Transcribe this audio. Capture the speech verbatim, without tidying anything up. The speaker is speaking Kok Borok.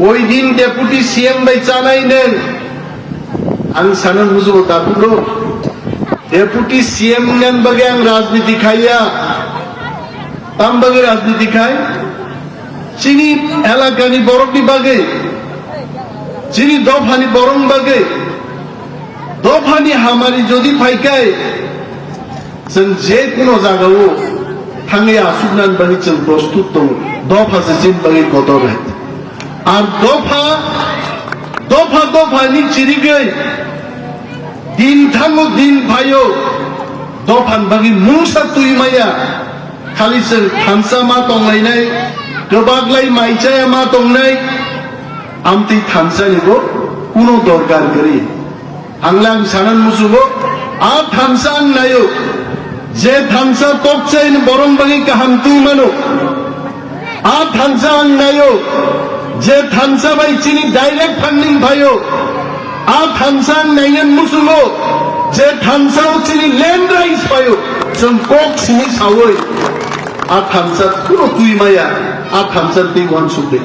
Oidin deputy C M bai chanai nwng. Ang sana musugo dakulo. Deputy C M ngan bagwi ang rajniti khaiya. Tam bagwi rajniti khai? Chini elakani borokni bagwi, chini dophani borokni bagwi, dophani hamari jodi phaikai, chwng je kuno jagao thangwi asuknani bagwi chwng prostut tongo. Dopha se chini bagwi kotor hai. Ar dopha, dopha, dophani chirigwi din thango, din phaio, dophani bagwi mungsa twi maya. Khali chwng thansa ma tonglainai, kwbaklai mai chaya ma tongnai, amtwi thansani bo kuno dorkar kwrwi. Ang lang sanan musugo, a thansa ang naio, je thansa tokchaini borong bagwi kaham twi mano. A thansa ang naio, je thansa bai chini direct funding phaio. A thansa ang naiyan musugo, je thansa o chini land rights phaio. Chwng kok sini sawi, a thansa kuno twi maya, a thansa twi wansuk de.